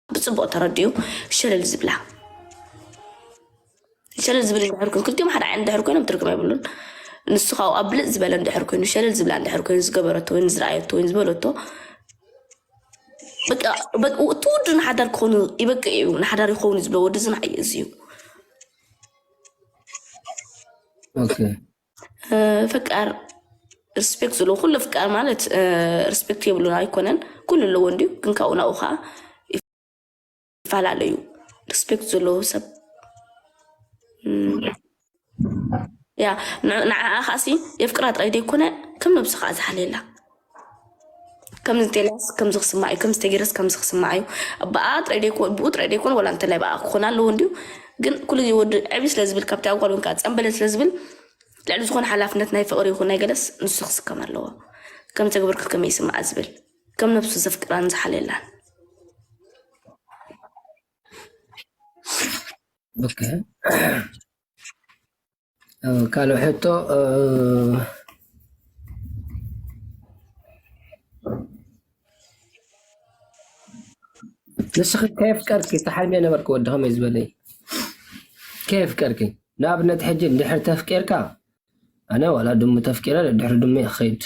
ብፅቡቕ ተረዲኡ ሸለል ዝብላ። ሸለል ዝብል እንድሕር ኮይኑ፣ ክልቲኦም ሓደ ዓይነት እንድሕር ኮይኖም ትርጉም የብሉን። ንሱ ካብኡ ኣብ ብልፅ ዝበለ እንድሕር ኮይኑ፣ ሸለል ዝብላ እንድሕር ኮይኑ፣ ዝገበረቶ ወይ ዝረኣየቶ ወይ ዝበለቶ፣ በቃ፣ በቃ፣ እቲ ወዲ ንሓዳር ክኾኑ ይበቅዕ እዩ፣ ንሓዳር ይኸውን እዩ ዝብሎ ወዲ እዚ ንዓይ እዚ እዩ። ኦኬ። እ፣ ፈቃር ሪስፔክት ዘለዎ፣ ኩሉ ፍቃር ማለት፣ እ፣ ሪስፔክት የብሉን ኣይኮነን፣ ኩሉ ኣለዎ እንድዩ። ግን ካብኡ ናብኡ ከዓ ይፈላለዩ። ሪስፔክት ዘለዎ ሰብ፣ እም፣ ያ፣ ን-፣ ንዓኣ ከዓሲ የፍቅራ ጥራይ ዘይኮነ ከም ነብሱ ከዓ ዝሓልየላ። ከምዚ እንተኢላስ ከምዚ ክስማዕ እዩ፣ ከምዚ ተገይረስ ከምዚ ክስማዕ እዩ። ብኣ ጥራይ ዘይኮ-፣ ብኡ ጥራይ ዘይኮነ፣ ዋላ እንተላይ ብኣ ክኾን ኣለዎ እንድዩ። ግን ኩሉ ግዜ ወዲ ዕብይ ስለ ዝብል፣ ካብቲ ኣብ ጓል ኮንካ ጸምበለ ስለ ዝብል፣ ልዕሊ ዝኾነ ሓላፍነት ናይ ፍቕሪ ይኹን ናይ ገለስ ንሱ ክስከም ኣለዎ። ከም ተግብርክ ከመይ ይስምዓ ዝብል፣ ከም ነብሱ ዘፍቅራን ዝሓልየላን። ኦኬ። እ፣ ካልእ ሕቶ፣ እ፣ ንስኺ ከየፍቀርኪ ትሓልምዮ ነበርኪ ወዲ ከመይ ዝበለ እዩ? ከየፍቀርኪ፣ ንኣብነት ሕጂ እንድሕር ተፍቂርካ፣ ኣነ ዋላ ድሙ ተፍቂረ ድሕሪ ድሙ እየ ክኸይድ፣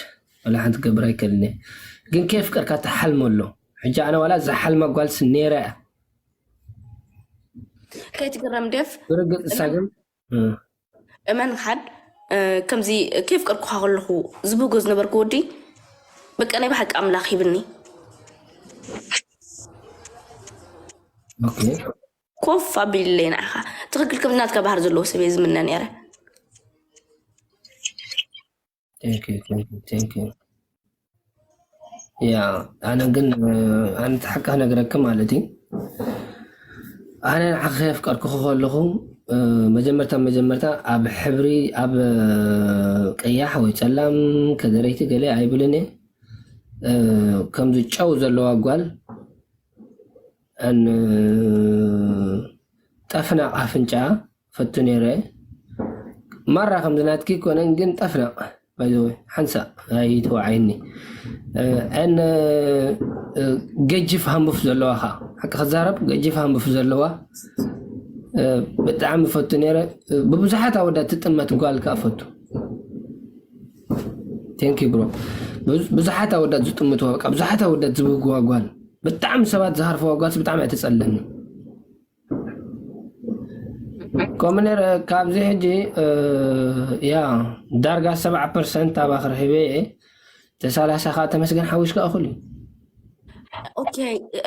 ዋላ ሓንቲ ክገብር ኣይክእልን እየ። ግን ከየፍቀርካ ትሓልሞ ኣሎ። ሕጂ ኣነ ዋላ ዝሓልማ ጓልሲ ነይረ እያ። ከይትግረም ዴፍ፣ ብርግጽ እሳ ግን፣ እ፣ እመን ሓድ፣ እ፣ ከምዚ ከየፍቀርኩኻ ከለኹ ዝብህጎ ዝነበርኩ ወዲ፣ በቃ ናይ ብሓቂ ኣምላኽ ሂብኒ። ኦኬ። ኮፍ ኣቢለይ ንዓኻ። ትኽክል፣ ከምዚ ናትካ ባህሪ ዘለዎ ሰብ እየ ዝምነ ነይረ። Thank you, thank you, thank you. ያ፣ ኣነ ግን፣ እ፣ ኣነ እቲ ሓቂ ክነግረኪ ማለት እዩ። ኣነ ንዓኺ ከየፍቀርኩኺ ከለኹ፣ እ፣ መጀመርታ፣ መጀመርታ ኣብ ሕብሪ፣ ኣብ፣ እ፣ ቀያሕ ወይ ጸላም ከደረይቲ ገለ ኣይብልን እየ። እ፣ ከምዚ ጨው ዘለዋ ጓል፣ እን፣ ጠፍናቕ ኣፍንጫ ፈቱ ነይረ። ማራ ከምዚ ናትኪ ኣይኮነን፣ ግን ጠፍናቕ፣ by the way፣ ሓንሳእ ኣይተወዓይኒ። እ፣ እን፣ እ፣ ገጅፍ ሃንቡፍ ዘለዋ ኸኣ፣ ሓቂ ክዛረብ፣ ገጅፍ ሃንቡፍ ዘለዋ፣ እ፣ ብጣዕሚ ፈቱ ነይረ። እ፣ ብብዙሓት ኣወዳት ትጥመት ጓል ከኣ ፈቱ። Thank you, bro። ብዙ-፣ ብዙሓት ኣወዳት ዝጥምትዋ፣ በቃ፣ ብዙሓት ኣወዳት ዝብህግዋ ጓል፣ ብጣዕሚ ሰባት ዝሃርፍዋ ጓልሲ ብጣዕሚ እያ ትጸልለኒ። ከምኡ ነይረ፣ ካብዚ ሕጂ፣ እ፣ ያ፣ ዳርጋ ሰብዓ ፐርሰንት ኣባኺ ረኺበ እየ። እቲ ሰላሳ ከዓ ተመስገን ሓዊስካ እኹል እዩ። ኦኬ፣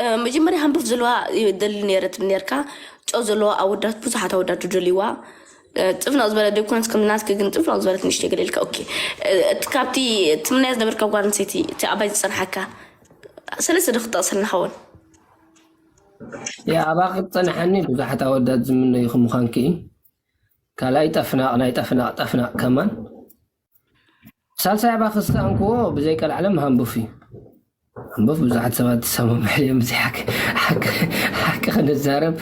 እ፣ መጀመርያ ሃንቡፍ ዘለዋ ይደሊ ነይረ ትብል ነርካ። ጨው ዘለዋ ኣወዳት፣ ብዙሓት ኣወዳት ዝደልይዋ። እ፣ ጥፍናቕ ዝበለ ደይኮነስ ከም ናትኪ ግን ጥፍናቕ ዝበለት ንእሽተይ ገለ ኢልካ። ኦኬ፣ እ፣ እቲ ካብቲ ትምነያ ዝነበርካ ጓል ኣንስተይቲ፣ እቲ ኣባይ ዝጸንሓካ ሰለስተ ዶ ክትጠቕሰልና ኸውን? ያ፣ ኣባኺ ዝጸንሓኒ ብዙሓት ኣወዳት ዝምነዩኺ ምዃንኪ እዩ። ካልኣይ ጠፍናቕ፣ ናይ ጠፍናቕ፣ ጠፍናቕ ከማን። ሳልሳይ ኣባኺ ዝሰኣንክዎ ብዘይ ቀልዓለም ሃንቡፍ እዩ። ሃንቡፍ ብዙሓት ሰባት ዝሰማምዑ እዮም። እዚ ሓቂ፣ ሓቂ፣ ሓቂ ክንዛረብ።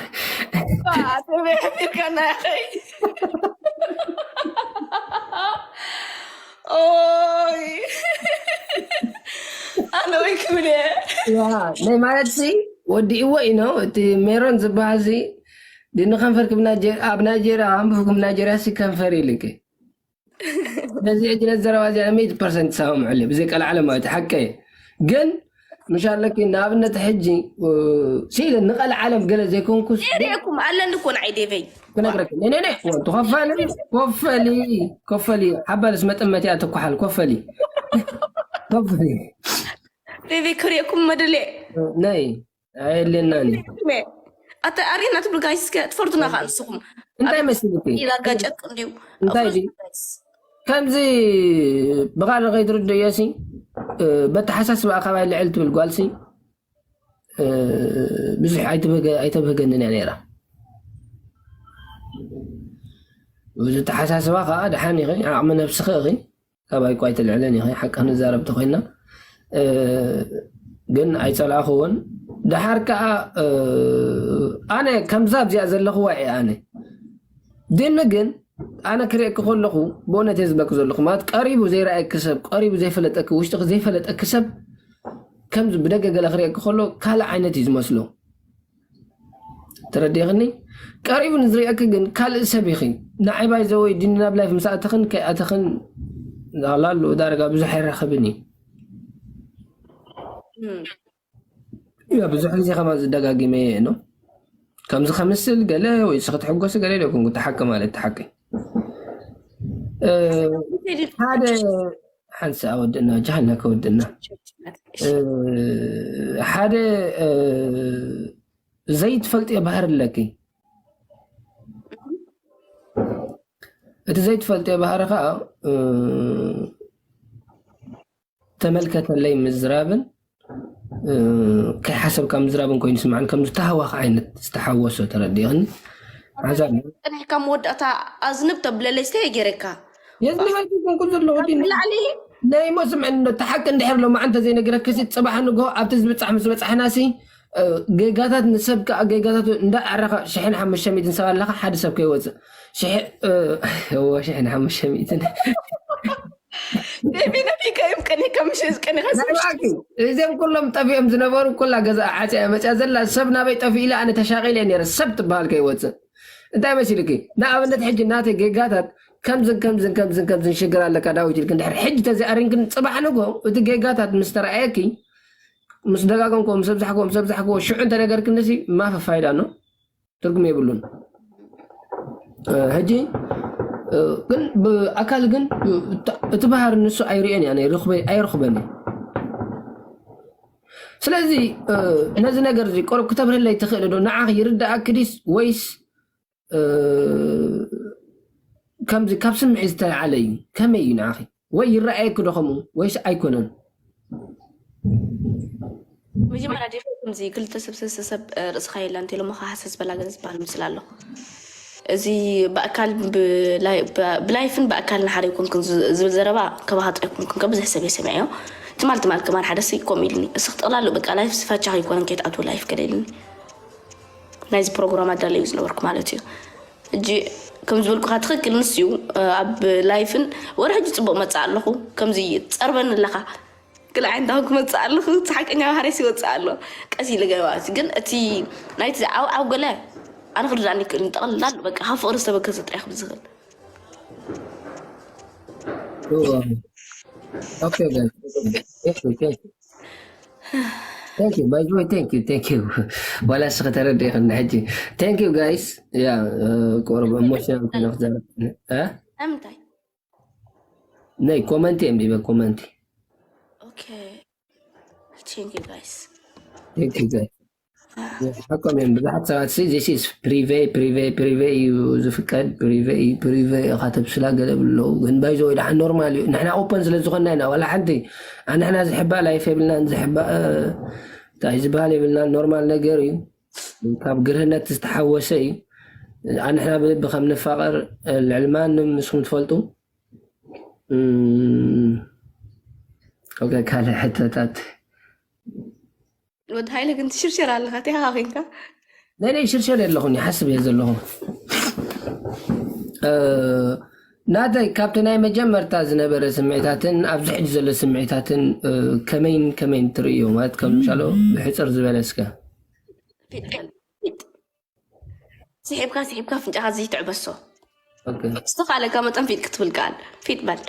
ኣተበይ ኣቢልካና ያኸይ። ኦይ። ኣነ ወይ ክብል እየ። ያ፣ ናይ ማለት ሲ ወዲእዎ እዩ ነው። እቲ ሜሮን ዝበሃል ሲ ድኒ ከንፈር ክብ ናይጀ-፣ ኣብ ናይጄርያ፣ ሃንቡፍ ክብ ናይጄርያ ሲ ከንፈር ይልክ። ስለዚ ሕጂ ነዚ ዘረባ እዚኣ ሚእቲ ፐርሰንት ይሰማምዐሉ እየ። ብዘይ ቀልዓለም ማለት ሓቂ እየ። ግን ምሽ ኣለኪ ንኣብነት ሕጂ፣ እ፣ ሲለ ንቐልዓለም ገለ ዘይኮንኩስ ነይረኩም ኣለኒ እኮ ንዓይ ዴቨይ። ክነግረኪ። ነ፣ ነ፣ ነ፣ ወንቱ ኮፈሊ፣ ኮፈሊ፣ ኮፈሊ፣ ሓባልስ መጠመት እያ ትኳሓል፣ ኮፈሊ። ኮፈሊ። ዴቨይ ክሪኤኩም መደለ። ነይ፣ ኣየድልየናን እዩ። ኣተ ኣርየና ትብሉ ጋይስ፣ እስከ ትፈርዱና ከኣ ንስኹም። እንታይ መሲልኪ? ኢላጋ ጨርቅ እንድዩ። እንታይ ድዩ? ከምዚ ብኻልእ ከይትርድእዮ ሲ፣ እ፣ በተሓሳስባኣ ካባይ ልዕል ትብል ጓልሲ፣ እ፣ ብዙሕ ኣይትብህገ-፣ ኣይተብህገንን እያ ነይራ። ብዙ ተሓሳስባ ከዓ ደሓን ኢኺ፣ ዓቕሚ ነብስኺ ኢኺ፣ ካባይ እኳ ኣይትልዕልን ኢኺ፣ ሓቂ ክንዛረብ ተኾይና። እ፣ ግን ኣይጸላእኽዎን። ደሓር ከዓ፣ እ፣ ኣነ ከምዛ ኣብዚኣ ዘለኽዋ እየ ኣነ። ድኒ ግን ኣነ ክርእየኪ ከለኹ ብእውነት እየ ዝብለኪ ዘለኹ። ማለት ቀሪቡ ዘይረኣየኪ ሰብ፣ ቀሪቡ ዘይፈለጠኪ፣ ውሽጥኺ ዘይፈለጠኪ ሰብ ከምዚ ብደገ ገለ ክርእየኪ ከሎ ካልእ ዓይነት እዩ ዝመስሎ። ተረዲኽኒ? ቀሪቡ ንዝሪኣኪ ግን ካልእ ሰብ ኢኺ። ንዓይ ባይዘወይ ድኒ ናብ ላይፍ ምስ ኣተኽን ከይኣተኽን ላሉ ዳርጋ ብዙሕ ኣይራኸብን እዩ። እም። ያ ብዙሕ ግዜ ከማን ዝደጋግመ እየ ነው። ከምዚ ከምስል ገለ ወይ እስኺ ትሕጎሲ ገለ ኢለ ኮንኩ፣ እቲ ሓቂ ማለት እቲ ሓቂ። እ፣ ሓደ ሓንሳ ወድና ጃሃልና ከወድና እ፣ ሓደ እ፣ ዘይትፈልጥዮ ባህሪ ኣለኪ። እቲ ዘይትፈልጥዮ ባህሪ ከዓ እ፣ ተመልከተለይ ምዝራብን እ፣ ከይሓሰብካ ምዝራብን ኮይኑ ስምዓን ከም ዝተሃዋኽ ዓይነት ዝተሓወሶ ተረዲእኽኒ። ሓንሳብ ቀኒሕካ መወዳእታ ኣዝንብ ተብለለይ ስተ ገይረካ የዝንበልኩ ኮንኩ ዘሎ ወዲ ብላዕሊ ናይ ሞ ስምዕኒ እንዶ ተሓቂ እንድሕር ሎማዓንቲ ዘይነግረክሲ ጽባሕ ንግሆ ኣብቲ ዝበጻሕ ምስ በጻሕናሲ እ፣ ጌጋታት ንሰብ ከዓ ጌጋታት እንዳኣረኻ ሽሕን ሓሙሽተ ሚእትን ሰብ ኣለኻ ሓደ ሰብ ከይወፅእ ሽሕ እ፣ እዎ ሽሕን ሓሙሽተ ሚእትን ቤቢ ነቢካ እዮም ቀኒካ ምሽ ቀኒካ ናይ ብሓቂ እዚኦም ኩሎም ጠፊኦም ዝነበሩ ኩላ ገዛ ዓፅያ መፅያ ዘላ ሰብ ናበይ ጠፊኡ ኢለ ኣነ ተሻቂለ ነረ ሰብ ትበሃል ከይወፅእ እንታይ መሲልኪ ንኣብነት ሕጂ ናተይ ጌጋታት ከምዝን ከምዝን ከምዝን ከምዝን ሽግር ኣለካ ዳዊት ኢልክ እንድሕር ሕጂ ተዚኣሪንክን ፅባሕ ንጎ እቲ ጌጋታት ምስ ተረኣየኪ ምስ ደጋገምክዎ ምስ ኣብዛሕክዎ ምስ ኣብዛሕክዎ ሽዑ እንተነገርክንሲ ማፈ ፋይዳ ነው ትርጉም የብሉን ሕጂ ግን ብኣካል ግን እቲ ባህር ንሱ ኣይርእን እያ ኣይርኽበን ስለዚ ነዚ ነገር እዚ ቆረብ ክተብርህለይ ትኽእል ዶ ንዓኽ ይርዳእኪ ድስ ወይስ ከምዚ ካብ ስምዒት ዝተለዓለ እዩ ከመይ እዩ ንዓኺ ወይ ይረኣየኪ ዶ ከምኡ ወይስ ኣይኮነን መጀመርያ ዲፈ ከምዚ ክልተ ሰብ ሰለስተ ሰብ ርእስኻ የላ እንተ ኢሎሞ ከዓ ሓሰስ በላ ገለ ዝበሃል ምስል ኣሎ እዚ ብኣካል ብላይፍን ብኣካል ንሓደ ይኮንክን ዝብል ዘረባ ከባሃጦ ይኮንክን ከብዙሕ ሰብ የሰምዐዮ ትማል ትማል ከማን ሓደ ሲ ከምኡ ኢልኒ እስኽ ጠቕላሉ በቃ ላይፍ ስፋቻ ከይኮነን ከይትኣትዎ ላይፍ ገለ ኢልኒ ናይዚ ፕሮግራም ኣዳለዩ ዝነበርኩ ማለት እዩ እጂ ከም ዝበልኩካ ትኽክል ንስ እዩ ኣብ ላይፍን ወረ ሕጂ ፅቡቅ መፅእ ኣለኹ ከምዚ ጸርበን ኣለካ ግልዓይ እንዳኹን ክመፅእ ኣለኹ ሓቀኛ ባህሬስ ይወፅእ ኣሎ ቀስ ኢለ ገባእት ግን እቲ ናይቲ ዓው ዓው ገለ ኣነ ክርዳእኒ ይክእል ጠቕላል በቃ ካብ ፍቅሪ ዝተበገሰ ጥራሕ ክብል ዝኽእል Okay, guys. Thank you, thank you. Thank you, by the way, thank you, thank you. ዋላ እስኺ ተረዲእኽኒ ሕጂ። Thank you, guys. ያ፣ እ፣ ቆረብ ኢሞሽናል ኮይነ ክዛረብ። እ? ንምንታይ ነይ ኮመንቲ የንቢበ፣ ኮመንቲ። Okay. Thank you, guys. Thank you, guys. ሓቆም እዮም ብዙሓት ሰባት ሲ this is ፕሪቬ ፕሪቬ ፕሪቬ እዩ ዝፍቀድ ፕሪቬ እዩ ፕሪቬ ኢኻ ተብስላ ገለ ብለው ግን ባይዞ ወይ ደሓን ኖርማል እዩ ንሕና ኦፐን ስለ ዝኾንና ኢና ዋላ ሓንቲ ንሕና ዝሕባእ ላይፍ የብልናን ዝሕባእ እንታይ ዝበሃል የብልናን ኖርማል ነገር እዩ ካብ ግርህነት ዝተሓወሰ እዩ ንሕና ብልቢ ከም ንፋቐር ልዕሊ ማንም ንስኹም ትፈልጡ ካልእ ሕቶታት ወዲ ሃይለ ግን ትሽርሸር ኣለኻ እንታይ ኢኻ ኮንካ ናይ ናይ ሽርሸር የለኹን ይሓስብ እየ ዘለኹ ናተይ ካብቲ ናይ መጀመርታ ዝነበረ ስምዒታትን ኣብዚ ሕጂ ዘሎ ስምዒታትን ከመይን ከመይን ትርእዮ ማለት ከም ምሻሎ ብሕፅር ዝበለ እስከ ስሒብካ ስሒብካ ፍንጫኻ ዘይትዕበሶ ዝተኻለካ መጠን ፊጥ ክትብል ከኣል ፊጥ በል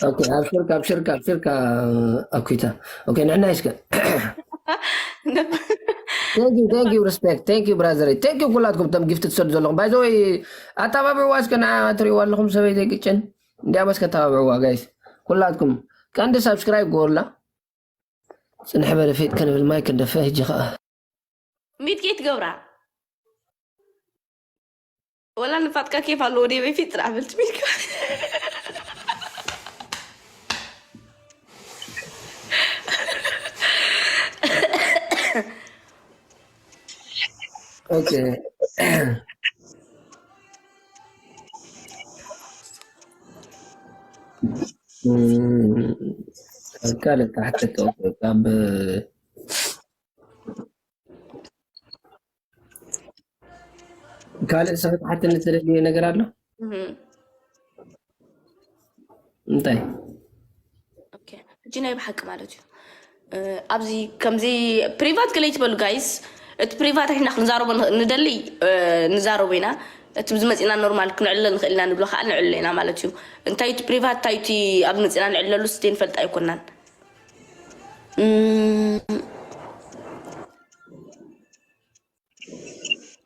ኣብሽርካ ኣብሽርካ ኣብሽርካ ኣኩታ ንሕና ይስከ respect thank you brother thank you ኩላትኩም ቶም ጊፍት ትሰዱ ዘለኹም ባይዘወይ ኣተባብዕዋ እስከ ንዓ ትርእይዋ ኣለኹም ሰበይ ዘይግጭን እንዲያ መስከ ኣተባብዕዋ ጋይስ ኩላትኩም ቀንዲ ሳብስክራይብ ጎላ ፅንሕ በለ ፌጥ ከንብል ማይ ክንደፈ ህጂ ከዓ ሚድኪ ትገብራ ወላ ንፋጥካ ኬፍ ኣለዎ ደበይ ፊት ጥራሕ በልቲ ሚድኪ ኦኬ ካልእ ተሓተተ ካብ ካልእ ሰብ ተሓተኒ ዝደልየ ነገር ኣሎ እንታይ ሕጂ ናይ ብሓቂ ማለት እዩ ኣብዚ ከምዚ ፕሪቫት ገለ ይትበሉ ጋይስ። እቲ ፕሪቫት ንሕና ክንዛረቦ ንኽ- ንደሊ እ፣ ንዛረቦ ኢና። እቲ ብዝመፅና ኖርማል ክንዕልሎ ንኽእል ኢና ንብሎ ከዓ ንዕልሎ ኢና ማለት እዩ። እንታይ እቲ ፕሪቫት እንታይ እቲ ኣብ ዝመፅና ንዕለሉ ስቴ ንፈልጥ ኣይኮናን። እም፣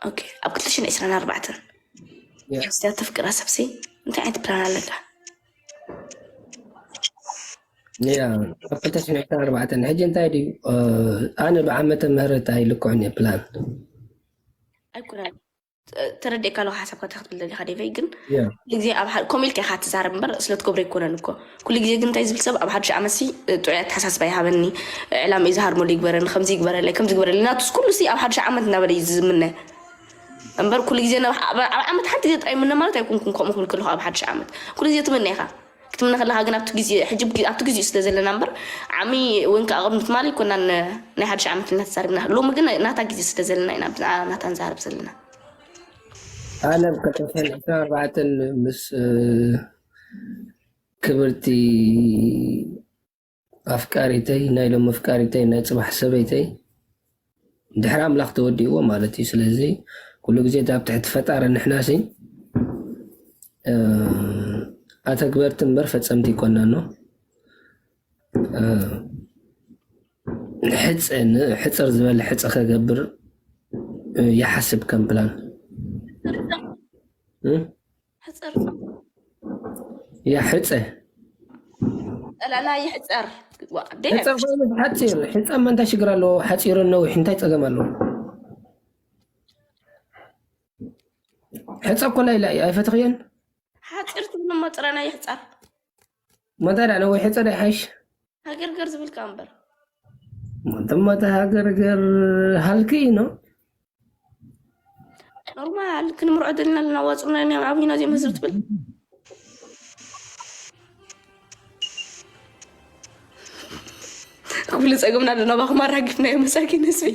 ኦኬ፣ ኣብ ክልተ ሽሕን ዕስራን ኣርባዕተን ያ። እዚኣ ተፍቅራ ሰብሲ እንታይ ዓይነት ፕላን ኣለካ? ያ ኣብ ክልተ ሽሕን ዕስራን ኣርባዕተን ሕጂ እንታይ ድዩ? ኣነ ብዓመተ ምህረት ኣይልክዑን እየ ፕላን። ኣይኮነን። ተረዲእካ ኣለኹ ሓሳብካ እንታይ ክትብል ደሊኻ ዴቨይ። ግን ያ ኩሉ ግዜ ኣብ ሓደ ከምኡ ኢልካ ኢኻ ትዛረብ እምበር ስለ ትገብሮ ኣይኮነን እኮ። ኩሉ ግዜ ግን እንታይ ዝብል ሰብ ኣብ ሓድሽ ዓመት ሲ ጥዑይ ኣተሓሳስባ ይሃበኒ፣ ዕላማ እዩ ዝሃርመሉ፣ ይግበረኒ፣ ከምዚ ይግበረለይ፣ ከምዚ ይግበረለይ፣ ናቱስ ኩሉ ሲ ኣብ ሓድሽ ዓመት እናበለ እዩ ዝምነ እምበር ኩሉ ግዜ ናብ- ኣብ ኣብ ዓመት ሓንቲ ግዜ ጥራይ ምነ ማለት ኣይኮንኩን። ከምኡ ክብል ከለኹ ኣብ ሓድሽ ዓመት ኩሉ ግዜ ትምነ ኢኻ። ክትምነ ከለኻ ግን ኣብቲ ግዜ ሕጂ ብግ- ኣብቲ ግዜኡ ስለ ዘለና እምበር ዓሚ እውን ከዓ ቅድሚ ትማሊ ኣይኮናን ናይ ሓድሽ ዓመት እናተዛረብና። ሎሚ ግን ናታ ግዜ ስለ ዘለና ኢና ብዛዕባ ናታ ንዛረብ ዘለና። ኣነ ብ ክልተ ሽሕን ዕስራን ኣርባዕተን ምስ እ፣ ክብርቲ ኣፍቃሪተይ ናይ ሎም ኣፍቃሪተይ ናይ ፅባሕ ሰበይተይ ድሕሪ ኣምላኽ ተወዲእዎ ማለት እዩ። ስለዚ ኩሉ ግዜ ኣብ ትሕቲ ፈጣሪ ንሕናሲ እ፣ ኣተግበርቲ እምበር ፈፀምቲ ይኮናኖ። እ፣ ሕፀ ን- ሕፅር ዝበለ ሕፀ ከገብር እ፣ ይሓስብ ከም ፕላን እ? ሕፅር ያ ሕፀ ጠላላ ይሕፀር። ዋ፣ ዴ- ሕፀ ኮይኑ ሓፂር ሕፀ እማ እንታይ ሽግር ኣለዎ? ሓፂርን ነዊሕ እንታይ ፀገም ኣለዎ? ሕፀ እኮ ላይላ እዩ ኣይፈትኽየን። ሓፂር ትብል እሞ ፅረና ይሕፀር። መታዳ ነዊሕ ሕፀ ዶ ይሓይሽ? ሃገርገር ዝብልካ እምበር ሞተሞተ ሃገርገር ሃልኪ እዩ ነው። ኖርማል ክንምርዖ ደልና ልናዋፅና ና ዓብይና ዜም ህዝብ ትብል ኩሉ ፀገምና ዶ ናባኹም ኣራጊፍናዮ መሳኪን ህዝቢ።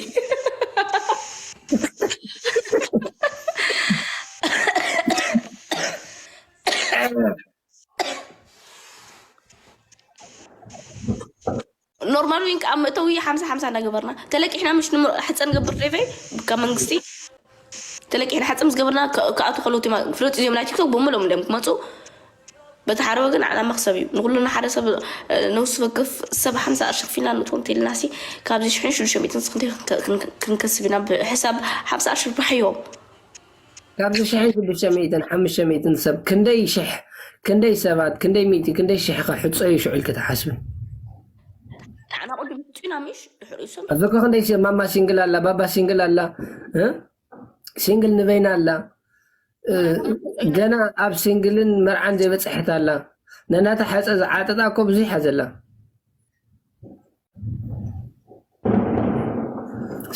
ኖርማል ዊን ከዓ መእተዊ ሓምሳ ሓምሳ እናገበርና ተለቂሕና ምሽ ንምር ሕፀ ንገብር ዴቨይ ካብ መንግስቲ ተለቂሕና ሓፀ ምስ ገበርና ከ- ክኣቱ ከለዉ ቲማ ፍለጡ እዚኦም ናይ ቲክቶክ ብምሎም እንዲም ክመፁ በቲ ሓደ ወገን ዓላ መክሰብ እዩ ንኩሉ ንሓደ ሰብ እ፣ ነውሲ ወከፍ ሰብ ሓምሳ ቅርሺ ክፊልና ንእትዎም ተልና ሲ ካብዚ ሽሕን ሽዱሽተ ሚእትን ክንከስብ ኢና ብሕሳብ ሓምሳ ቅርሺ ባሕዮም ካብዚ ሽሕን ሽዱሽተ ሚእትን ሓሙሽተ ሚእትን ሰብ ክንደይ ሽሕ ክንደይ ሰባት ክንደይ ሚእቲ ክንደይ ሽሕ ከ ሕፀዩ ሽዑ ኢልኪ ትሓስቢ? ንዓና ቅድም ሕፁና ምሽ ድሕሪኡ ሰብ ኣብዚ እኮ ክንደይ ሰብ ማማ ሲንግል ኣላ ባባ ሲንግል ኣላ እ? ሲንግል ንበይና ኣላ እ፣ ገና ኣብ ሲንግልን መርዓን ዘይበፅሐት ኣላ ነናታ ሓፀ ዝዓጠጣ እኮ ብዙሕ እያ ዘላ።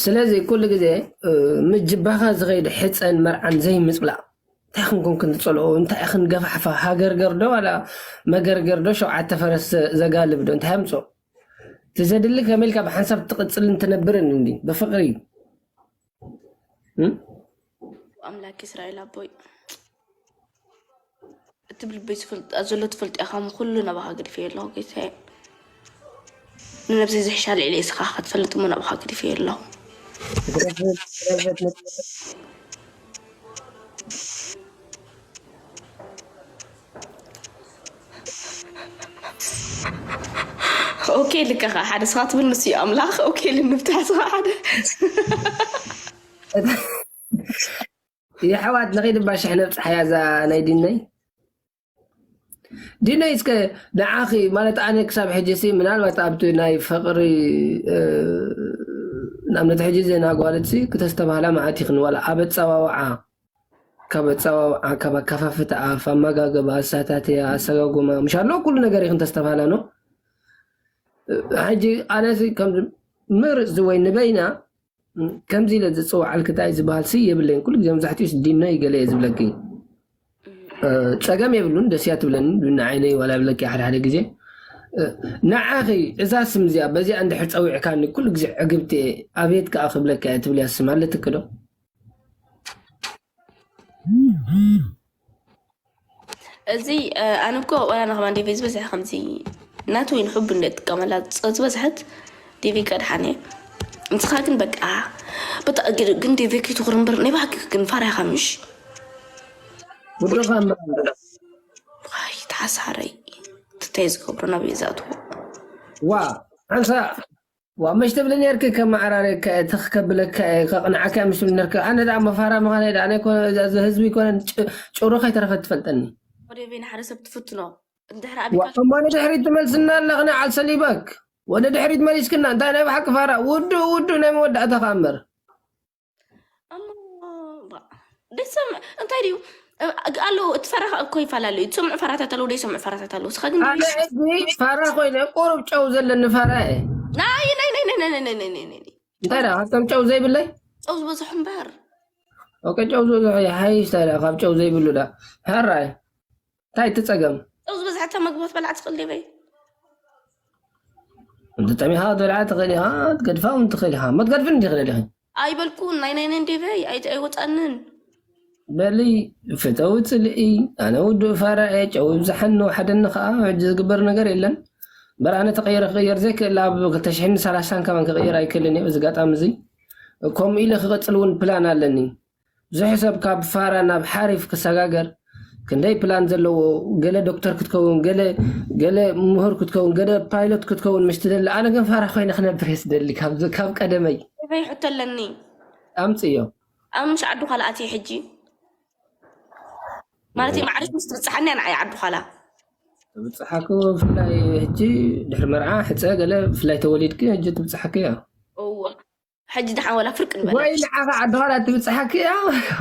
ስለዚ ኩሉ ግዜ እ፣ ምጅባኻ ዝኸይድ ሕፀን መርዓን ዘይምፅላእ እንታይ ክንኮን ክንፀልኦ እንታይ ክንገፋሕፋ ሃገርገር ዶ ዋላ መገርገር ዶ ሸውዓተ ፈረስ ዘ- ዘጋልብ ዶ እንታይ ኣምፅኦ ትዘድሊ ከመልካ ብሓንሳብ ትቕፅልን ትነብርን እንዲ ብፍቕሪ እም? ኣምላክ እስራኤል ኣቦይ እቲ ብልበይ ዝፈልጥ ዘሎ ትፈልጥ ኢኻ ም ኩሉ ናባኻ ገዲፈ ኣለኹ ጌታየ ንነብሰይ ዝሕሻ ልዕሊ እስኻ ክትፈልጥ እሞ ናባኻ ገዲፈ ኣለኹ ኦኬ ልካ ኸ ሓደ ስኻ ትብል ንሱ እዩ ኣምላኽ ኦኬ ልንብታ ስኻ ሓደ የሕዋት ንኸይድ ባሽሕ ነብፅሓያ እዛ ናይ ዲነይ ዲነይ እስከ ንዓኺ ማለት ኣነ ክሳብ ሕጂ ሲ ምናልባት ኣብቲ ናይ ፍቕሪ ንኣብነት ሕጂ ዜና ጓልት ሲ ክተስተባህላ መዓት ይኽን ዋላ ኣብ ኣፀዋውዓ ካብ ኣፀዋውዓ ካብ ኣከፋፍታ ኣፍ ኣመጋገባ ኣሳታትያ ኣሰጋጉማ ምሽ ኣሎ ኩሉ ነገር ይኽን ተስተባህላ ኖ ሕጂ ኣነሲ ከም ምርፅ ዝወይ ንበይና ከምዚ ኢለ ዝፅውዓልክታይ ዝበሃል ሲ የብለይን ኩሉ ግዜ መብዛሕትኡ ዲኖ ይገለ እየ ዝብለኪ ፀገም የብሉን ደስያ ትብለኒ ንዓይነይ ዋላ ብለኪ ሓደ ሓደ ግዜ ንዓኺ እዛ ስም እዚኣ በዚኣ እንድሕር ፀዊዕካኒ ኩሉ ግዜ ዕግብቲ እየ ኣቤት ከዓ ክብለካ እየ ትብልያ ስም ኣለትክ ዶ እዚ ኣነ እኮ ዋላ ንኸማን ዴቪ ዝበዝሐ ከምዚ ናቱ ወይ ንሕቡ እንደ ጥቀመላ ዝበዝሐት ዴቪ ቀድሓኒ። ንስኻ ግን በቃ፣ በጣ-፣ ግን፣ ግን ዴቪ ከይትኹር እምበር፣ ናይ ባህቂ ግን ፋራ ኢኻ ምሽ? ውድኻ እምበር። ኣይ፣ ተሓሳረይ። ትታይ ዝገብሮ ናብ እየ ዝኣትዎ። ዋ፣ ሓንሳ፣ ዋ፣ መሽ ትብሊ ነርኪ ከመዓራረካ እየ፣ ትኽ ከብለካ እየ፣ ከቕንዓካ እየ፣ መሽ ትብሊ ነርኪ። ኣነ ደኣ መፋራ ምዃነይ ደኣ፣ ኣነ እኮ፣ እዚ፣ እዚ ህዝቢ ይኮነን፣ ጭ-፣ ጭሩ ከይተረፈት ትፈልጠኒ። ወደ ቤና ሓደ ሰብ ትፍትኖ። እንድሕር ዋ፣ ኣቢካ እሞ ንድሕሪት ትመልስና ኣለኽና፣ ዓል ሰሊበክ። ወደ ድሕሪት መሊስክና፣ እንታይ ናይ ብሓቂ ፋራ? ውዱእ፣ ውዱእ ናይ መወዳእታ ከኣ እምበር። እሞ፣ ባ-፣ ደይሰምዕ፣ እንታይ ድዩ? እ-፣ ኣሎ፣ እቲ ፈራ ከ-፣ እኮ ይፈላለ እዩ። ዝሰምዑ ፈራታት ኣለዉ፣ ደይሰምዑ ፈራታት ኣለዉ። ንስኻ ግን ኣነ ሕጂ ፋራ ኮይነ፣ ቁሩብ ጨው ዘለኒ ፋራ እየ። ናይ፣ ናይ፣ ናይ። እንታይ ደኣ፣ ካብቶም ጨው ዘይብለይ? ጨው ዝበዝሑ እምበር። ኦኬ፣ ጨው ዝበዝሑ ይሓይሽ፣ እንታይ ደኣ፣ ካብ ጨው ዘይብሉ ደኣ። ሕራይ፣ እንታይ እቲ ጸገም? ጨው ዝበዝሐታ መግቢ ክትበልዓ ትኽእል ዲበይ? እንተ ጠሚኻ ክትበልዓ ትኽእል ኢኻ፣ ክትገድፋ እውን ትኽእል ኢኻ። እሞ ትገድፍን እንዲኺ ደሊኺ? ኣይበልኩን፣ ናይ ናይነን ዴቨይ ኣይ-፣ ኣይወፃንን። በሊ፣ ፍተዊ ፅልኢ፣ ኣነ ውዱእ ፋራ እየ፣ ጨው ይብዝሓኒ፣ ወሓደኒ ከዓ፣ ሕጂ ዝግበር ነገር የለን። እምበር ኣነ ተቐይረ ክቕየር ዘይክእል፣ ኣብ ክልተ ሽሕን ሰላሳን ከማን ክቕየር ኣይክእልን እየ። በዚ ኣጋጣሚ እዚ ከምኡ ኢለ ክቐፅል እውን ፕላን ኣለኒ። ብዙሕ ሰብ ካብ ፋራ ናብ ሓሪፍ ክሰጋገር ክንደይ ፕላን ዘለዎ፣ ገለ ዶክተር ክትከውን፣ ገለ፣ ገለ ምሁር ክትከውን፣ ገለ ፓይሎት ክትከውን ምሽ ትደሊ። ኣነ ግን ፋራ ኮይነ ክነብር እየ ዝደሊ፣ ካብ፣ ካብ ቀደመይ። ዴቨይ ሕቶ ኣለኒ። ኣምፅዮ። ኣብ ምሽ ዓዲ ዃላ ኣትየ ሕጂ? ማለት ማዕርሽ ምስ ትብፅሓኒ እያ ንዓይ ዓዲ ዃላ። ትብፅሓኪ ብፍላይ ሕጂ ድሕሪ መርዓ ሕፀ ገለ ብፍላይ ተወሊድኪ ሕጂ ትብፅሓኪ እያ። እወ። ሕጂ ደሓን ዋላ ፍርቅ ንበላ። ወይ ንዓኻ ዓዲ ዃላ ትብፅሓኪ እያ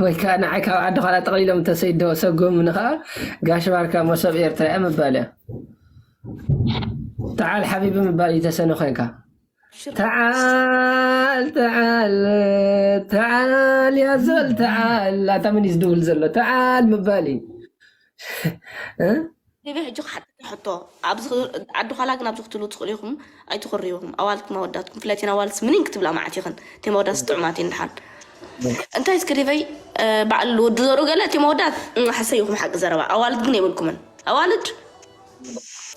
ወይ ከዓ ንዓይ ካብ ዓዲ ዃላ ጠቕሊሎም ተሰይዶ ሰጎምኒ ከዓ ጋሽ ባርካ መሶብ ኤርትራ እያ ምባል እያ። ተዓል ሓቢቢ ምባል እዩ ተሰነ ኮይንካ። ሽር-፣ ተዓል፣ ተዓል፣ ተዓል፣ ያዞል፣ ተዓል። ኣታ መን እዩ ዝድውል ዘሎ? ተዓል ምባል እዩ። እ? ዴቨይ፣ ሕጂ ክሓተካ ሕቶ። ኣብዚ ኽ-፣ ዓዲ ዃላ ግን ኣብዚ ክትህልዉ ትኽእሉ ኢኹም፣ ኣይትኹርዩ ኢኹም። ኣዋልድኩም ኣወዳትኩም፣ ብፍላይ እተን ኣዋልድስ ምኒን ክትብላ መዓት ኢኽን። እተን ኣወዳትስ ጥዑማት እየን ደሓን። እንታይ እስከ ዴቨይ፣ እ፣ በዓል ወዲ ዘርኡ ገለ፣ እተን ኣወዳት፣ እ፣ ሓሰይ ኢኹም ሓቂ ዘረባ። ኣዋልድ ግን የብልኩምን። ኣዋልድ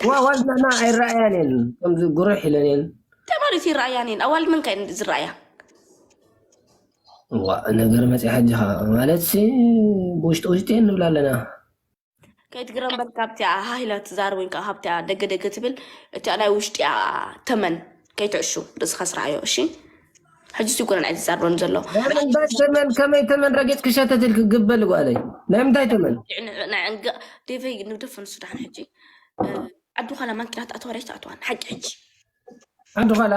ዋ፣ ኣዋልድ ንሕና ኣይረኣያን እየን። ከምዚ ጉርሕ ኢለን እየን። እንታይ ማለት ይረኣያን እየን? ኣዋልድ መን ከ እየን ዝረኣያ? ዋ፣ ነገር መፂኣ ሕጂ ኸዓ። ማለትሲ ብውሽጢ ውሽጢ እየን ንብላ ኣለና። ከይትግረም በል ካብቲኣ ሃህ ኢላ ትዛረብ ወይ ከዓ ካብቲኣ ደገ ደገ ትብል፣ እቲኣ ናይ ውሽጢኣ ተመን ከይትዕሹ ርእስኻ ስርዓዮ፣ እሺ? ሕጂ እሱ ይኮነን ኣይትዛረበን ዘሎ። ናይ ምንታይ ተመን? ከመይ ተመን ረጊጽ ክሸተት ኢልክ ግበል ጓለይ? ናይ ምንታይ ተመን? ንዕ-፣ ንዕ-፣ ንዕ-፣ ንግ-፣ ዴቨይ ንግደፎ ንሱ ደሓን ሕጂ። እ፣ ዓዲ ዃላ ማንኪና ትኣትዋ ዶ ኣይትኣትዋን? ሓቂ ሕጂ። ዓዲ ዃላ?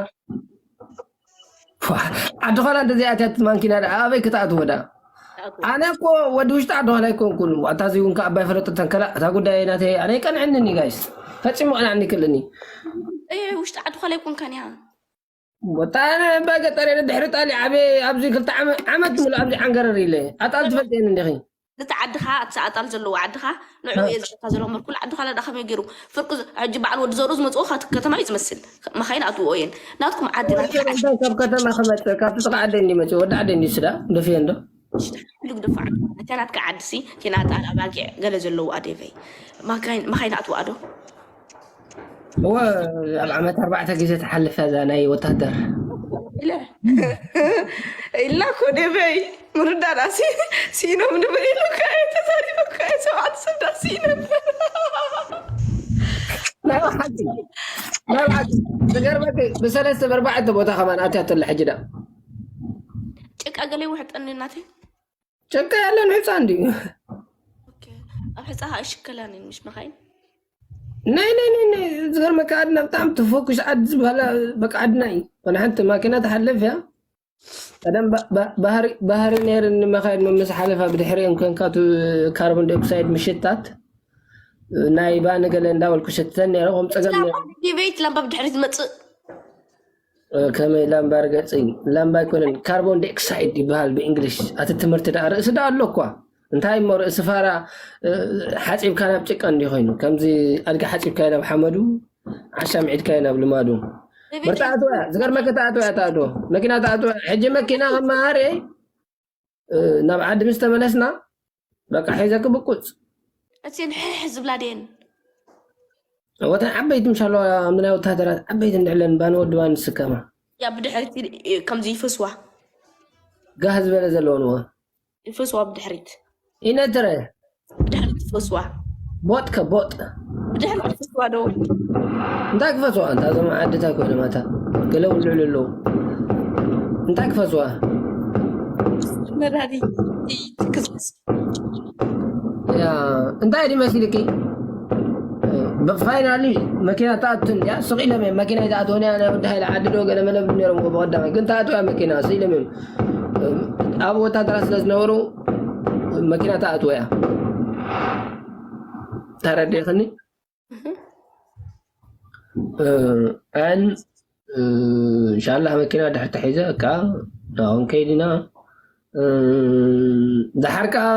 ፏ፣ ዓዲ ዃላ እንተዘይ ኣትያት ማንኪና ደኣ ኣበይ ክትኣትዎ ደኣ? ኣነ እኮ ወዲ ውሽጢ ዓዲ ዃላ ኣይኮንኩን። ኣታ እዚ እውን ከኣ ኣባይ ፈለጦ ተንከላ፣ እታ ጉዳይ ናተይ ኣነ ኣይቀንዐንን እዩ ጋይስ። ፈጺሙ ቅንዓኒ ይክእልኒ። እየ ውሽጢ ዓዲ ዃላ ኣይኮንካን ኢኻ። ወጣ ኣነ እባ ገጠር እየ ድሕሪ ጣልያ ዓብየ ኣብዚ ክልተ ዓመ-፣ ዓመት ሙሉእ ኣብዚ ዓንገረር ኢለ። ኣጣል ትፈልጥየን እንዲኺ? ነቲ ዓድኻ፣ እቲ ኣጣል ዘለዎ ዓድኻ፣ ንዕኡ እየ ዝሸካ ዘሎ እምበር፣ ኩሉ ዓዲ ዃላ ደኣ ከመይ ገይሩ? ፍርቂ ዝ-፣ ሕጂ በዓል ወዲ ዘርኡ ዝመጽኦ ካት-፣ ከተማ እዩ ዝመስል። መኻይን ኣትውኦ እየን። ናትኩም ዓዲ፣ ናትካ ዓዲ። እንታይ ካብ ከተማ ክመጽእ? ካብቲ ጥቓ ዓደይ እንዲ መጽእ፣ ወዲ ዓደይ እንዲ ስዳ፣ ደፍየ እንዶ? ሽዳ፣ ኩሉ ግደፎ ዓዲ። እታ ናትካ ዓዲ ሲ፣ እቲ ናጣል ኣባጊዕ ገለ ዘለዎ ኣዴቨይ። መካይን፣ መኻይን ኣትውኣ ዶ? እወ፣ ኣብ ዓመት ኣርባዕተ ግዜ ትሓልፍ እያ እዛ ናይ ወታደር። ኢለ። ኢልና እኮ ዴቨይ፣ ምርዳዳ ሲ-፣ ሲኖም ንብል ኢሉ እኮ እየ ተዛሪቡ እኮ እየ፣ ሰብዓተ ሰብ ዳ ሲኖም። ናይ ብሓቂ፣ ናይ ብሓቂ፣ ዝገርመኪ፣ ብሰለስተ ብኣርባዕተ ቦታ ከማን ኣትያ ተላ ሕጂ ዳ። ጭቃ ገለ ይውሕጠኒ እናተይ። ጨቃ ያለን ሕፃን ድዩ? ኦኬ። ኣብ ሕፃ ኸዓ ይሽከላን ምሽ መኻይን? ናይ፣ ናይ፣ ናይ፣ ናይ፣ ዝገርመካ ዓድና ብጣዕሚ ትፎኩስ ዓዲ ዝበሃላ በቃ ዓድና እዩ። ዋላ ሓንቲ ማኪና ትሓልፍ እያ። ቀደም ባ-፣ ባ-፣ ባህሪ፣ ባህሪ ነይርኒ መኻይን መመስ ሓለፋ ብድሕሪአን ኮንካ እቲ ካርቦን ዳይኦክሳይድ ምሽታት ናይ ባኒ ገለ እንዳበልኩ ሸትተን ነይረ። ከም ጸገም ነይሩ። ዲቤት ላምባ ብድሕሪት ዝመጽእ እ፣ ከመይ ላምባ ርገጺ? ላምባ ኣይኮነን፣ ካርቦን ዳይኦክሳይድ ይበሃል ብእንግሊሽ። ኣቲ ትምህርቲ ደኣ ርእሲ ደኣ ኣሎ እኳ። እንታይ እሞ ርእሲ ፋራ፣ እ፣ ሓጺብካ ናብ ጭቃ እንዲ ኮይኑ፣ ከምዚ ኣድጊ ሓጺብካዮ ናብ ሓመዱ፣ ዓሻ ምዒድካዮ ናብ ልማዱ። ዲቤት ምርጫ ኣትወያ፣ ዝገርመካ ተኣትወያ ተኣትዎ። መኪና ተኣትወያ። ሕጂ መኪና ከመሃሪ፣ እ፣ ናብ ዓዲ ምስ ተመለስና፣ በቃ ሒዘ ክብቁፅ። እተን ሕሕ ዝብላ ድየን? ወተን ዓበይቲ ምሻለዋ ምናይ ወታደራት ዓበይቲ እንድዕለን ባን ወድባን ዝስከማ። ያ ብድሕሪት ከምዚ ይፈስዋ ጋህ ዝበለ ዘለውን እዋ ይፈስዋ ብድሕሪት ኢነትረ ብድሕሪት ይፈስዋ ቦጥ ከቦጥ ብድሕሪት ይፈስዋ ዶ እንታይ ክፈስዋ እንታ እዞም ዓድታ ኮይነ ማታ ገለ ውልዕሉ ኣለዉ እንታይ ክፈስዋ መራሪ ትክስስ ያ እንታይ ድዩ መሲልኪ ፋይናሊ መኪና ተኣቱ እንዲያ ስቕ ኢሎም እዮም መኪና ይተኣትወን እያ ናይ ወዲ ሃይለ ዓዲ ዶ ገለ መለብ ነይሮም ብቐዳማይ ግን ተኣትወ እያ መኪና ስኢሎም እዮም ኣብ ወታደራት ስለ ዝነበሩ መኪና ተኣትወ እያ ተረዲእኽኒ ን እንሻላ መኪና ድሕር ተሒዘ እካ ናኹም ከይድና ዝሓር ከዓ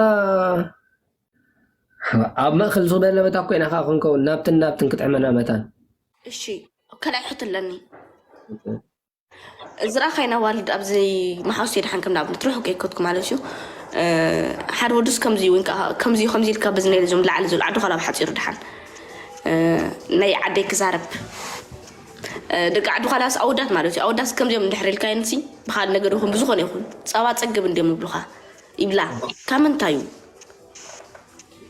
ኣብ ማእኸል ዝበለ መታ ኮይና ከዓ ክንከውን ናብትን ናብትን ክጥዕመና መታን እሺ ካልኣይ ሕቶ ኣለኒ ዝረኣኻይና ዋልድ ኣብዚ መሓውስ ድሓን ከም ንኣብነት ርሑቅ ከይከድኩ ማለት እዩ ሓደ ወዱስ ከምዚ ወይ ከዓ ከምዚ ከምዚ ኢልካ በዚ ናይ ዞም ላዕሊ ዘሎ ዓዱ ካላብ ሓፂሩ ድሓን ናይ ዓደይ ክዛረብ ደቂ ዓዱ ካላስ ኣወዳት ማለት እዩ ኣወዳስ ከምዚኦም እንድሕር ኢልካ ይንሲ ብካል ነገር ይኹን ብዝኾነ ይኹን ፀባ ፀግብ እንዲዮም ይብሉካ ይብላ ካብ ምንታይ እዩ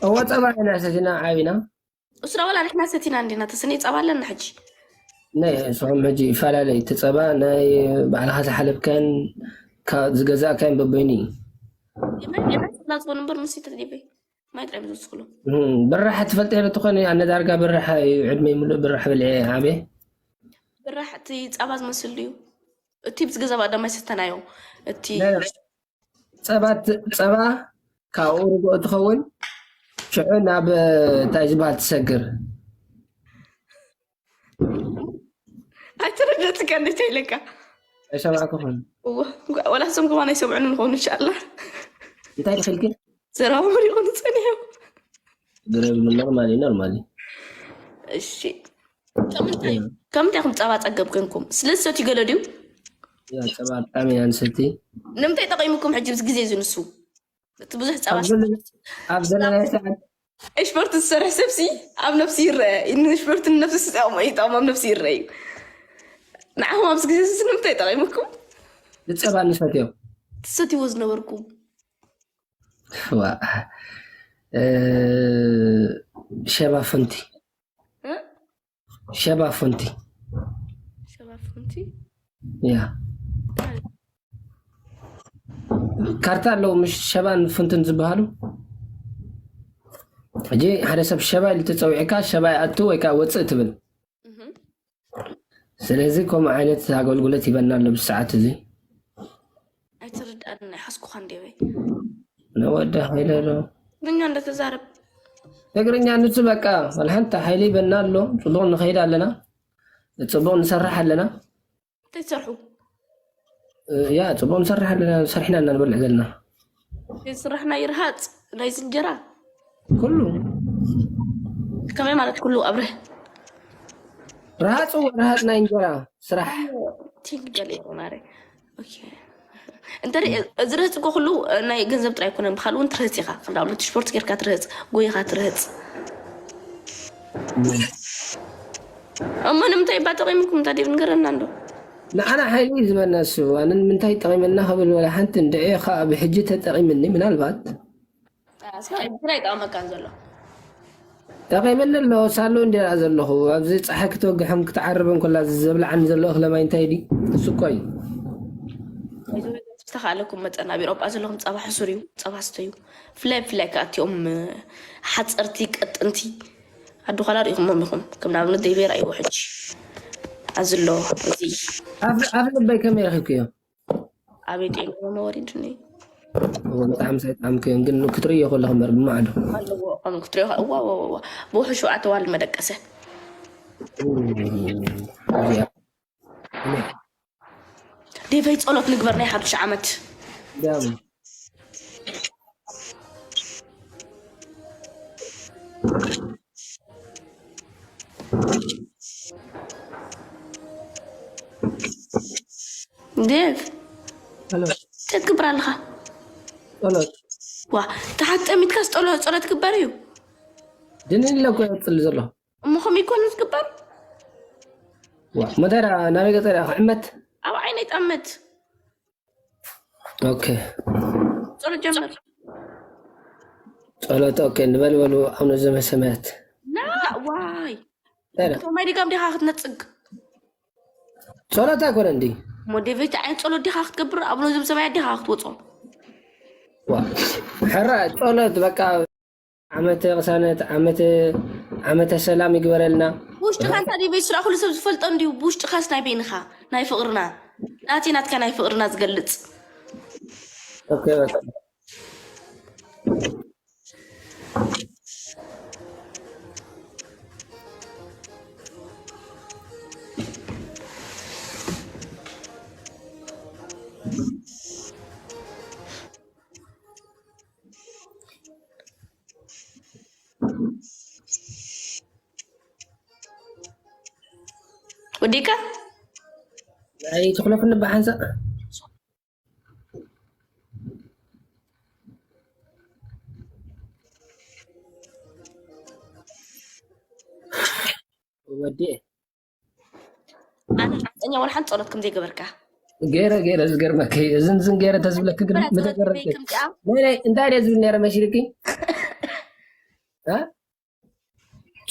እወ ፀባ ኢና ሰቲና ዓቢና እሱ ዳ ዋላ ንሕና ሰቲና እንዲና ተስኒ ጸባ ኣለና ሕጂ ናይ ንስኹም ሕጂ ይፈላለይ እቲ ጸባ ናይ ባዕልኻ ዝሓለብካን ዝገዛእካን በበይኑ እዩ ላጽቦ ነበር ምስ ተዲበይ ማይ ጥራይ ዝወስኽሎ ብራሕ ትፈልጥ ለ ትኾኒ ኣነ ዳርጋ ብራሕ እዩ ዕድመይ ሙሉእ ብራሕ ብልዐ ዓበ ብራሕ እቲ ጸባ ዝመስል ድዩ እቲ ብዝገዛ ባዳማይ ስተናዮ እቲ ጸባ ጸባ ካብኡ ርግኦ ትኸውን ሽዑ ናብ እንታይ ዝበሃል ትሰግር ኣይተረደትካ እንዴት ይለካ ኣይሰማዕኩኹን ወላ ስም ከማን ኣይሰምዑን ንኸውን እንሻላ እንታይ ድኽልኪ ዘረባ መሪቑ ንፀኒሑ ኖርማሊ ኖርማሊ እሺ ከምንታይ ከም ጸባ ጸገብ ኮንኩም ስለ ዝሰትዩ ገለ ድዩ ጸባ ብጣዕሚ ኢና ንሰቲ ንምንታይ ጠቂሙኩም ሕጂ ብዚ ግዜ እዚ ንሱ እቲ ብዙሕ ጸባ ኣብ ዘለናዮ ሰዓት እሽበርቱ ዝሰርሕ ሰብሲ ኣብ ነፍሲ ይረአ ንሽበርቱ ንነፍሲ ስጠቕሞ ይጠቕሞ ኣብ ነፍሲ ይረአ እዩ ንዓኹም ኣብዚ ግዜ እዚ ንምንታይ ጠቂሙኩም ንጸባ ንሰትዮ ትሰትይዎ ዝነበርኩም ሸባ ፈንቲ ሸባ ፈንቲ ሸባ ፈንቲ ያ ካርታ ኣለዉ ምሽ ሸባን ፍንትን ዝበሃሉ ሕጂ ሓደ ሰብ ሸባ ኢሉ ተፀዊዕካ ሸባ ይኣቱ ወይ ከዓ ወፅእ ትብል ስለዚ ከምኡ ዓይነት ኣገልግሎት ይበና ኣሎ ብሰዓት እዚ ኣይትርዳእን ናይ ሓስኩኻ እንዴበይ ነወደ ሃይለ ዶ ትግርኛ እንደተዛረብ ትግርኛ ንሱ በቃ ወልሓንቲ ሓይሊ ይበና ኣሎ ፅቡቅ ንኸይድ ኣለና ፅቡቅ ንሰርሕ ኣለና እንታይ ትሰርሑ ያ ፅቡቅ ንሰርሕ ኣለና ሰሪሕና እና ንበልዕ ዘለና ስራሕ ናይ ርሃፅ ናይ ዝንጀራ ኩሉ ከመይ ማለት ኩሉ ኣብርህ ረሃፅ ረሃፅ ናይ እንጀራ ስራሕ ቲንክ ገለ ይኾናረ እንተ እዚ ርህፅ እኮ ኩሉ ናይ ገንዘብ ጥራይ ኣይኮነን ብካል እውን ትርህፅ ኢኻ ከም ንኣብነት ስፖርት ጌርካ ትርህፅ ጎይኻ ትርህፅ እሞ ንምንታይ እባ ጠቂምኩም እንታ ዲብ ንገረና እንዶ ንዓና ሓይሊ እዩ ዝበና እሱ ኣነ ንምንታይ ጠቂመና ክብል ወላ ሓንቲ እንድዒ ከዓ ብሕጂ ተጠቂምኒ ምናልባት ግራ ይጠቅመካን ዘሎ ጠቂመኒ ኣሎ ሳሎ እንዲኣ ዘለኹ ኣብዚ ፀሓይ ክትወግሐም ክትዓርብ እንኮላ ዘብልዓኒ ዘሎ እኽለ ማይ እንታይ ድዩ እሱ እኮ እዩ ዝተኻለኩም መጠን ኣብ ኤሮጳ ዘለኹም ፀባ ሕሱር እዩ ፀባ ስተዩ ፍላይ ፍላይ ከኣቲኦም ሓፀርቲ ቀጥንቲ ኣዱ ኻላ ርኢኹሞም ኢኹም ከም ንኣብነት ደይበይ ራእይዎ ሕጂ ኣዝሎ እዚ ኣብ ልበይ ከመይ ረኺብክዮ ኣቤት ኤልሞ ወሪድኒ ብጣዕሚ ሰይጣምክዮ ግን ክትርእዮ ከለኹ እምበር ብማዕዶ ኣለዎ ከም ክትሪኦ እዋ እዋ እዋ ብውሑ ሸውዓተ ዋል መደቀሰ ዴቨይ ጸሎት ንግበር ናይ ሓዱሽ ዓመት ዴቭ እንታይ ትግብር ኣለኻ ጸሎት ዋ ተሓት ጠሚትካስ ጸሎ ጸሎት ትግበር እዩ ድንን ኢለ እኮ ይወፅል ዘሎ እሞ ከመይ ይኮን ዝግበር መተራ ናበይ ገፀ ክዕመት ኣብ ዓይነይ ጠምት። ኦኬ። ጸሎት ጀምር። ጸሎት ኦኬ። ንበል በሉ፣ ኣቡነ ዘበሰማያት። ና ዋይ ጸሎት። እቶም ማይ ድጋም ዲኻ ክትነጽግ? ጸሎት ኣይኮነ እንዲ። ሞዴቬት ዓይነት ጸሎት ዲኻ ክትገብር? ኣቡነ ዘበሰማያት ዲኻ ክትወጾ? ዋ። ሕራ ጸሎት በቃ ዓመተ ቅሳነት፣ ዓመተ፣ ዓመተ ሰላም ይግበረልና። ብውሽጥኻ እንታይ ድዩ ቤት ስራ ኩሉ ሰብ ዝፈልጦ እንድዩ። ብውሽጥኻስ ናይ በይንኻ፣ ናይ ፍቕርና፣ ናቲ ናትካ ናይ ፍቕርና ዝገልጽ። ኦኬ፣ በቃ። ወዲካ? ኣይትኹለፍኒ ብሓንሳእ። ወዲኤ። ኣነ ሓቀኛ ወላ ሓንቲ ጸሎት ከም ዘይገበርካ። ገይረ፣ ገይረ፣ ዝገርመኪ፣ እዝን ዝን ገይረ ተዝብለኪ ግን ምተገረምኪ። ከምዚኣ? ናይ፣ ናይ፣ እንታይ ድየ ዝብል ነይረ መሲልኪ? እ?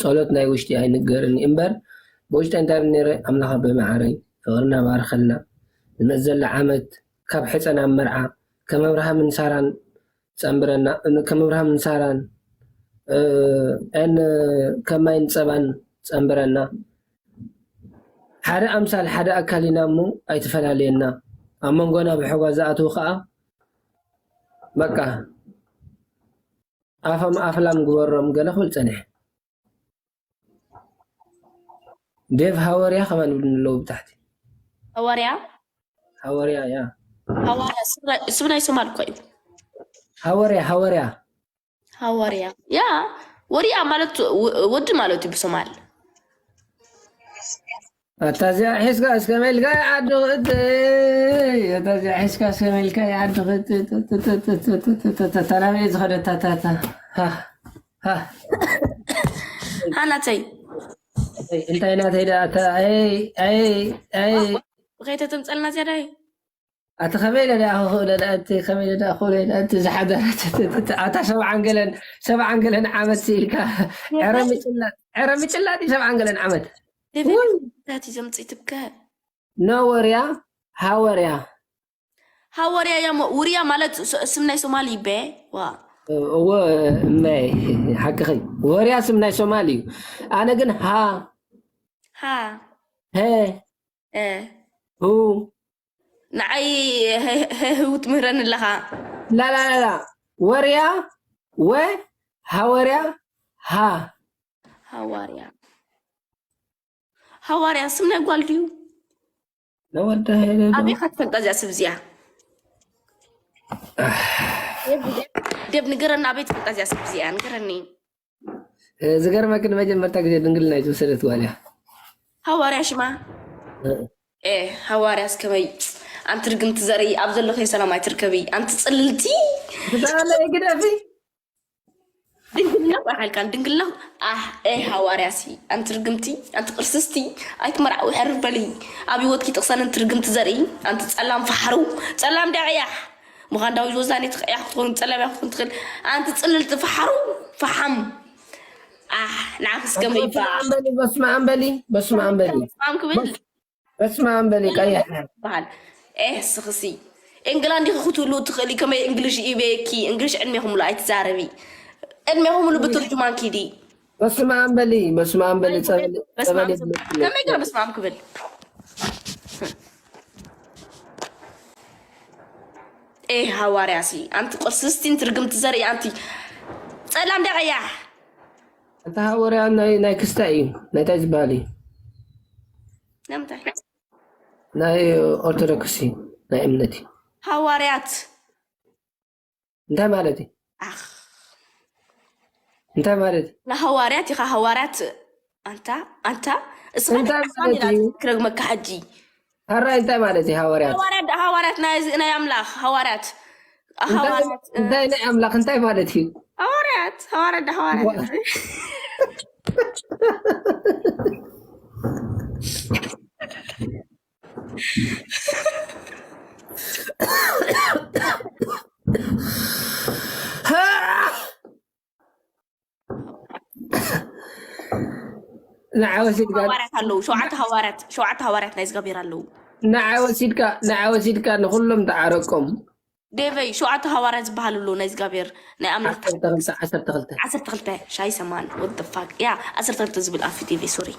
ጸሎት ናይ ውሽጢ ኣይንገርን እምበር፣ ብውሽጢ እንታይ ብል ነይረ? ኣምላኽ ኣቦይ መዓረይ፣ ፍቕርና ባርኸልና። ዝመጽእ ዘሎ ዓመት ካብ ሕጸ ናብ መርዓ፣ ከም ኣብርሃምን ሳራን ጸንብረና፣ ከም ኣብርሃምን ሳራን፣ እ፣ ን፣ ከም ማይን ጸባን ጸንብረና። ሓደ ኣምሳል ሓደ ኣካል ኢና እሞ ኣይትፈላልየና። ኣብ መንጎና ብሕጓ ዝኣትዉ ኸኣ በቃ ኣፎም ኣፍላም ግበሮም ገለ ክብል ጸኒሐ። ዴቭ ሃወርያ ከማን ይብሉኒ ኣለዉ ብታሕቲ። ሃዋርያ? ሃወርያ፣ ያ። ሃዋርያ ስም ናይ፣ ስም ናይ ሶማል እኮ እዩ። ሃወርያ፣ ሃወርያ። ሃዋርያ። ያ፣ ወርያ ማለት ወ-፣ ወዲ ማለት እዩ ብሶማል። ኣታ እዚኣ ሒዝካ እስከ መልካ ዓዲ ኽእትይ፣ ኣታ እዚኣ ሒዝካ እስከ መልካ ዓዲ ኽእትይ፣ ተናበይ ዝኸደት ኣታ፣ ኣታ፣ ሃ፣ ሃ። ሃናተይ። እንታይ ናተይ ደኣ፣ ኣታ፣ ኣይ፣ ኣይ፣ ኣይ። ከይተተምጸልና ዝያዳይ። ኣቲ ከመይ ኢለ ደኣ ክኽእሎ ደኣ፣ ኣቲ ከመይ ኢለ ደኣ ክኽእሎ ደኣ፣ ኣቲ ዝሓደረ፣ ኣታ ሰብዓን ገለን፣ ሰብዓን ገለን ዓመት ስኢልካ፣ ዕረ ምጭላጥ፣ ዕረ ምጭላጥ እዩ ሰብዓን ገለን ዓመት። ዴቪድ፣ ውይ። ታቲ ዘምጽእትብከ? ኖ ወርያ፣ ሃወርያ። ሃወርያ እያ ሞ-፣ ውርያ ማለት ስ-፣ ስም ናይ ሶማሊ ይበ? ዋ። እወ፣ እመይ፣ ሓቅኺ። ወርያ ስም ናይ ሶማሊ እዩ። ኣነ ግን ሃ፣ ሃ። ሄ፣ እ። ሁ። ንዓይ ሄ-፣ ሄ-፣ ህው ትምህረኒ ኣለኻ። ላ፣ ላ፣ ላ፣ ላ። ወርያ፣ ወ፣ ሃወርያ፣ ሃ። ሃዋርያ። ሃዋርያ ስም ናይ ጓል ድዩ? ነወዳ ሄደ ዶ? ኣበይ ኢኻ ትፈልጣ እዚኣ ስብ እዚኣ? ዴብ፣ ዴብ ንገረና፣ ኣበይ ትፈልጣ እዚኣ ስብ እዚኣ? ንገረኒ። እ፣ ዝገርመኪ ንመጀመርታ ግዜ ድንግልና እዩ ዝወሰደት ጓል እያ። ሃዋርያ ሽማ? እ። ኤ፣ ሃዋርያስ ከመይ? ኣንቲ ርግምቲ ዘርኢ፣ ኣብ ዘለኺ ሰላም ኣይትርከቢ። ኣንቲ ጽልልቲ። ብጣዕሚ ግደፊ። ድንግልና ቆይ ሓልካን ድንግልና። ኣህ፣ ኤ፣ ሃዋርያሲ፣ ኣንቲ ርግምቲ፣ ኣንቲ ቅርስስቲ፣ ኣይትመርዓዊ፣ ሕርር በሊ። ኣብ ህይወትኪ ጥቕሰን፣ ኣንቲ ርግምቲ ዘርኢ፣ ኣንቲ ጸላም ፋሕሩ። ጸላም ድያ ቀያሕ? ምዃን ዳዊት ወዛኔ ትቐያሕ ክትኾን፣ ጸላም ክትኾን ትኽእል። ኣንቲ ጽልልቲ ፋሕሩ፣ ፋሓም። ኣህ፣ ንዓኽስ ከመይ ይባ? በስመ ኣብ በሊ፣ በስመ ኣብ በሊ፣ በስመ ኣብ በሊ። ስማም ክብል? በስመ ኣብ በሊ፣ ቀይሕ። በሃል። ኤህ፣ ስኽሲ። ኤንግላንድ ኢኺ ክትህሉ ትኽእሊ፣ ከመይ እንግሊሽ ይበየኪ? እንግሊሽ ዕድሜ ክምሉ ኣይትዛረቢ። ዕድሜ ክምሉ ብትርጅማን ኪዲ። በስመ ኣብ በሊ፣ በስመ ኣብ በሊ፣ ጸበል፣ በስመ ጸበል ኣብ ዝብል። ከመይ ገይረ በስመ ኣብ ክብል? ኤህ፣ ሃዋርያሲ፣ ኣንቲ ቅርስስቲን ትርግምቲ ዘርኢ ኣንቲ ጸላም ድያ ቀያሕ? ኣታ ሃዋርያ ናይ፣ ናይ ክስታይ እዩ፣ ናይ ታይ ዝበሃል እዩ? ንምንታይ? ናይ ኦርቶዶክስ እዩ፣ ናይ እምነት እዩ። ሃዋርያት። እንታይ ማለት እዩ? ኣኽ። እንታይ ማለት እዩ? ንሃዋርያት ኢኻ ሃዋርያት። ኣንታ፣ ኣንታ፣ እስኻ እንታይ ደቂ ማለት ኢላ እዩ? ክረግመካ ሕጂ። ሕራይ እንታይ ማለት እዩ ሃዋርያት? ሃዋርያት፣ ሃዋርያት ናይ፣ ናይ ኣምላኽ ሃዋርያት። እንታይ፣ ሃዋርያት። እንታይ ናይ ኣምላኽ እንታይ ማለት እዩ? ሃዋርያት፣ ሃዋርያት፣ ሃዋርያት። ንዓይ ወሲድካ ሃዋርያት ኣለዉ። ሸውዓተ ሃዋርያት፣ ሸውዓተ ሃዋርያት ናይ እግዚኣብሔር ኣለዉ። ንዓይ ወሲድካ ንዓይ ወሲድካ ንኹሎም ተዓረቆም። ዴቨይ፣ ሸውዓተ ሃዋርያት ዝበሃሉ ኣለዉ ናይ እግዚኣብሔር ናይ ኣምላኽ። ዓሰርተ ክልተ ዓሰርተ ክልተ ዓሰርተ ክልተ ሻይ ሰማን፣ what the fuck? ያ፣ ዓሰርተ ክልተ ዝብል ኣፍ ዴቨይ፣ ሶሪ።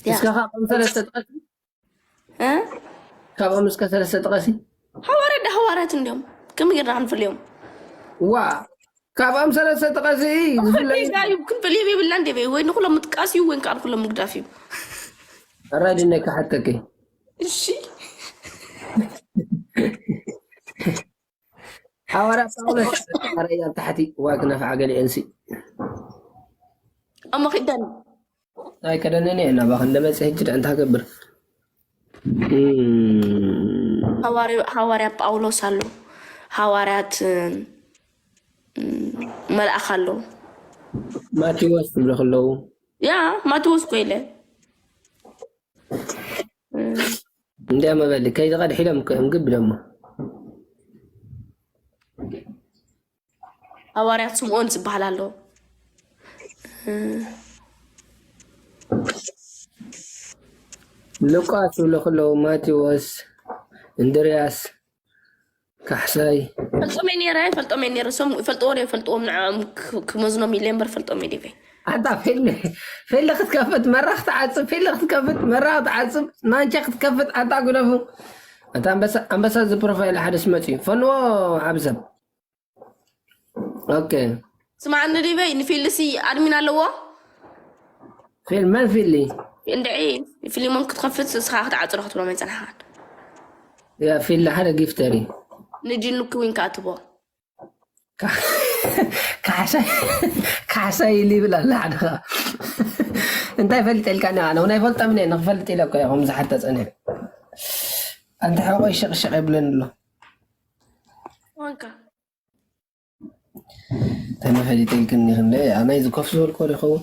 ያ። እስከ ካብኦም ሰለስተ ጥቀሲ። እ? ካብኦም እስከ ሰለስተ ጥቀሲ። ሃዋርያት ዳ ሃዋርያት እንዲዮም። ከመይ ጌርና ክንፈልዮም? ዋ ካብኦም ሰለስተ ጥቀሲ። ዝፍለዩ ዴቨይ፣ ክንፈልዮም የብልናን ዴቨይ። ወይ ንኹሎም ምጥቃስ እዩ ወይ ከዓ ንኹሎም ምግዳፍ እዩ። ኣራይ ድነይ ክሓተኪ። እሺ። ሓዋርያ ጳውሎስ ኣራይ ኣብ ታሕቲ። ዋ ክነፍዓ ገሊአንሲ። እሞ ኪዳን ኣይከደንን እየ ናባኸ እንደመፅእ ሕጂ ደኣ እንታይ ገብር። እም፣ ሃዋርያ ሃዋርያ ጳውሎስ ኣሎ። ሃዋርያት እም፣ መልኣኽ ኣሎ። ማቴዎስ ትብሎ ከለዉ ያ ማቴዎስ እኮ ኢለ። እንዲያ መበሊ ከይተቐድሒሎም እኮ እዮም ግብ ደሞ። ሃዋርያት ስምዖን ዝበሃል ኣሎ። ሉቃስ ትብሎ ከለዉ ማቴዎስ፣ እንድርያስ፣ ካሕሳይ ፈልጦም እየ ነይረ፣ ፈልጦም እየ ነይረ። ሰም ፈልጥዎ ዶ ፈልጥዎም ንዕኦም ክ- ክመዝኖም ኢለ እምበር ፈልጦም እየ ዲበይ። ኣታ ፌል ፌል ክትከፍት መራ ክትዓጽብ ፌል ክትከፍት መራ ክትዓጽብ ማንቻ ክትከፍት ኣታ ጉደፉ ኣታ ኣንበሳ ኣንበሳ እዚ ፕሮፋይል ሓደ ስመጽ እዩ ፈንዎ ዓብሰብ ኦኬ ስማዕኒ ዲበይ ንፊልሲ ኣድሚን ኣለዎ። ፊል መን ፊሊ እንድዒ ፊሊሞን ክትኸፍት እስኻ ክትዓጽሮ ክትብሎ መን ጸናሓን ያ ፊል ሓደ ጊፍተር እዩ ንጅኑ ክዊን ከኣትቦ ካሕሳይ ኢሉ ይብል ኣለ ሓደ ኸዓ እንታይ ፈልጥ ኢልካኒ ኣነ እውን ኣይፈልጦምን እየ ንክፈልጥ ኢለ እኮ እየ ከምዚ ሓተ ፀኒሐ ኣንተ ሕቆይ ሽቕሽቕ የብለኒ ኣሎ ወንካ ተመፈሊጠ ኢልክኒ ክንደ ኣናይ ዝኮፍ ዝበልኮ ዶ ይኸውን